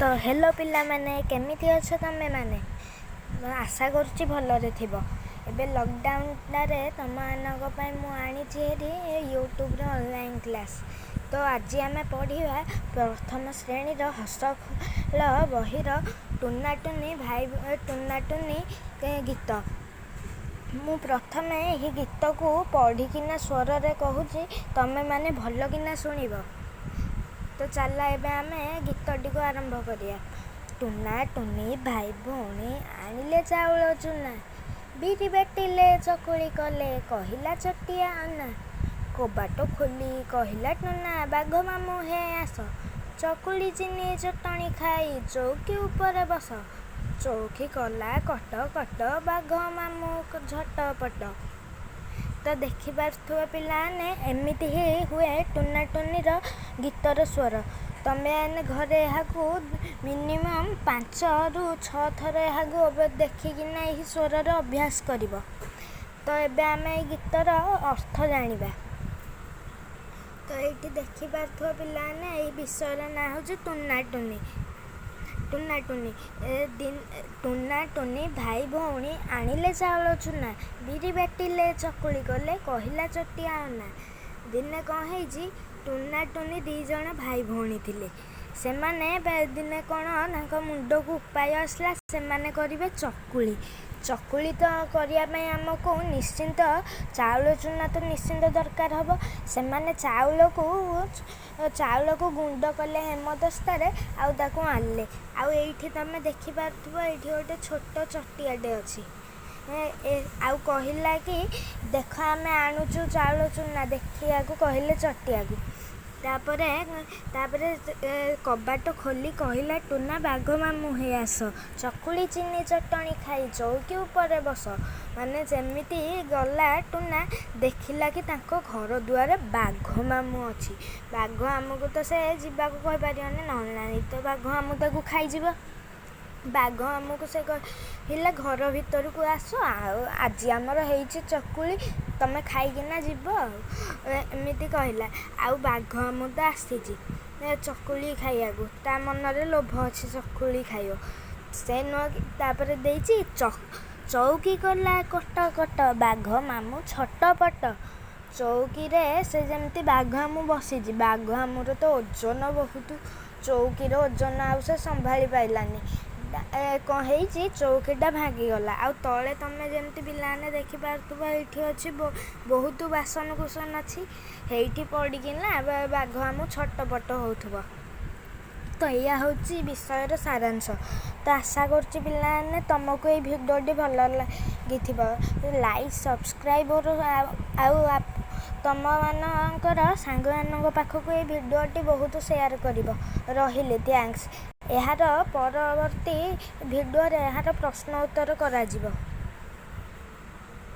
ତ ହ୍ୟାଲୋ ପିଲାମାନେ, କେମିତି ଅଛ ତମେମାନେ? ଆଶା କରୁଛି ଭଲରେ ଥିବ। ଏବେ ଲକଡାଉନଟାରେ ତମମାନଙ୍କ ପାଇଁ ମୁଁ ଆଣିଛି ହେରି ୟୁଟ୍ୟୁବ୍ର ଅନଲାଇନ୍ କ୍ଲାସ୍। ତ ଆଜି ଆମେ ପଢ଼ିବା ପ୍ରଥମ ଶ୍ରେଣୀର ହସ ଖେଳ ବହିର ଟୁନା ଟୁନି ଭାଇ, ଟୁନା ଟୁନି ଗୀତ। ମୁଁ ପ୍ରଥମେ ଏହି ଗୀତକୁ ପଢ଼ିକିନା ସ୍ୱରରେ କହୁଛି, ତମେମାନେ ଭଲକିନା ଶୁଣିବ। ତ ଚାଲ, ଏବେ ଆମେ ଗୀତଟିକୁ ଆରମ୍ଭ କରିବା। ଟୁନା ଟୁନି ଭାଇ ଭଉଣୀ ଆଣିଲେ ଚାଉଳ ଚୁନା, ବିରି ବାଟିଲେ, ଚକୁଳି କଲେ, କହିଲା ଚଟିଆ ଅନା। କବାଟ ଖୋଲି କହିଲା ଟୁନା, ବାଘ ମାମୁଁ ହେ ଆସ, ଚକୁଳି ଚିନି ଚଟଣି ଖାଇ ଚଉକି ଉପରେ ବସ। ଚଉକି କଲା କଟ କଟ, ବାଘ ମାମୁଁ ଝଟପଟ। ତ ଦେଖିପାରୁଥିବ ପିଲାମାନେ, ଏମିତି ହିଁ ହୁଏ ଟୁନା ଟୁନିର ଗୀତର ସ୍ୱର। ତମେମାନେ ଘରେ ଏହାକୁ ମିନିମମ୍ 5ରୁ 6 ଥର ଏହାକୁ ଦେଖିକିନା ଏହି ସ୍ୱରର ଅଭ୍ୟାସ କରିବ। ତ ଏବେ ଆମେ ଏଇ ଗୀତର ଅର୍ଥ ଜାଣିବା। ତ ଏଇଠି ଦେଖିପାରୁଥିବ ପିଲାମାନେ, ଏହି ବିଷୟର ନାଁ ହେଉଛି ଟୁନା ଟୁନି। ଟୁନା ଟୁନି, ଟୁନା ଟୁନି ଭାଇ ଭଉଣୀ ଆଣିଲେ ଚାଉଳ ଚୁନା, ବିରି ବାଟିଲେ, ଚକୁଳି କଲେ, କହିଲା ଚଟିଆ ଅନା। ଦିନେ କ'ଣ ହେଇଛି? ଟୁନା ଟୁନି 2 ଜଣ ଭାଇ ଭଉଣୀ ଥିଲେ। ସେମାନେ ଦିନେ କ'ଣ ତାଙ୍କ ମୁଣ୍ଡକୁ ଉପାୟ ଆସିଲା, ସେମାନେ କରିବେ ଚକୁଳି। ଚକୁଳି ତ କରିବା ପାଇଁ ଆମକୁ ନିଶ୍ଚିନ୍ତ ଚାଉଳ ଚୁନା ତ ନିଶ୍ଚିନ୍ତ ଦରକାର ହେବ। ସେମାନେ ଚାଉଳକୁ ଗୁଣ୍ଡ କଲେ ହେମଦସ୍ତାରେ ଆଉ ତାକୁ ଆଣିଲେ। ଆଉ ଏଇଠି ତମେ ଦେଖିପାରୁଥିବ, ଏଇଠି ଗୋଟେ ଛୋଟ ଚଟିଆଟେ ଅଛି। ଆଉ କହିଲା କି ଦେଖ, ଆମେ ଆଣୁଛୁ ଚାଉଳ ଚୁନା, ଦେଖିବାକୁ କହିଲେ ଚଟିଆକୁ। ତାପରେ କବାଟ ଖୋଲି କହିଲା ଟୁନା, ବାଘ ମାମୁଁ ହେଇ ଆସ, ଚକୁଳି ଚିନି ଚଟଣି ଖାଇ ଚଉକି ଉପରେ ବସ। ମାନେ ଯେମିତି ଗଲା ଟୁନା, ଦେଖିଲା କି ତାଙ୍କ ଘର ଦୁଆରେ ବାଘ ମାମୁଁ ଅଛି। ବାଘ ଆମକୁ ତ ସେ ଯିବାକୁ କହିପାରିବନି, ନହେଲେ ନାହିଁ ତ ବାଘ ମାମୁଁ ତାକୁ ଖାଇଯିବ। ବାଘ ଆମକୁ ସେ କହିଲା, ଘର ଭିତରକୁ ଆସ, ଆଉ ଆଜି ଆମର ହେଇଛି ଚକୁଳି, ତମେ ଖାଇକିନା ଯିବ। ଆଉ ଏମିତି କହିଲା। ଆଉ ବାଘ ମାମୁଁ ତ ଆସିଛି ଚକୁଳି ଖାଇବାକୁ, ତା ମନରେ ଲୋଭ ଅଛି ଚକୁଳି ଖାଇବ। ସେ ନୁହଁ କି ତାପରେ ଦେଇଛି, ଚଉକି କଲା କଟ କଟ, ବାଘ ମାମୁଁ ଛଟପଟ। ଚଉକିରେ ସେ ଯେମିତି ବାଘ ମାମୁଁ ବସିଛି, ବାଘ ମାମୁଁର ତ ଓଜନ ବହୁତ, ଚଉକିର ଓଜନ ଆଉ ସେ ସମ୍ଭାଳି ପାଇଲାନି। କ'ଣ ହେଇଛି? ଚଉକିଟା ଭାଙ୍ଗିଗଲା। ଆଉ ତଳେ ତମେ ଯେମିତି ପିଲାମାନେ ଦେଖିପାରୁଥିବ, ଏଇଠି ଅଛି ବହୁତ ବାସନ କୁସନ ଅଛି। ହେଇଠି ପଡ଼ିକିନା ବାଘ ମାମୁଁ ଛଟପଟ ହେଉଥିବ। ତ ଏଇଆ ହେଉଛି ବିଷୟର ସାରାଂଶ। ତ ଆଶା କରୁଛି ପିଲାମାନେ, ତମକୁ ଏଇ ଭିଡ଼ିଓଟି ଭଲ ଲାଗିଥିବ। ଲାଇକ୍, ସବସ୍କ୍ରାଇବ୍ ଆଉ ତମମାନଙ୍କର ସାଙ୍ଗମାନଙ୍କ ପାଖକୁ ଏଇ ଭିଡ଼ିଓଟି ବହୁତ ସେୟାର କରିବ। ରହିଲି, thanks. ଏହାର ପରବର୍ତ୍ତୀ ଭିଡ଼ିଓରେ ଏହାର ପ୍ରଶ୍ନ ଉତ୍ତର କରାଯିବ।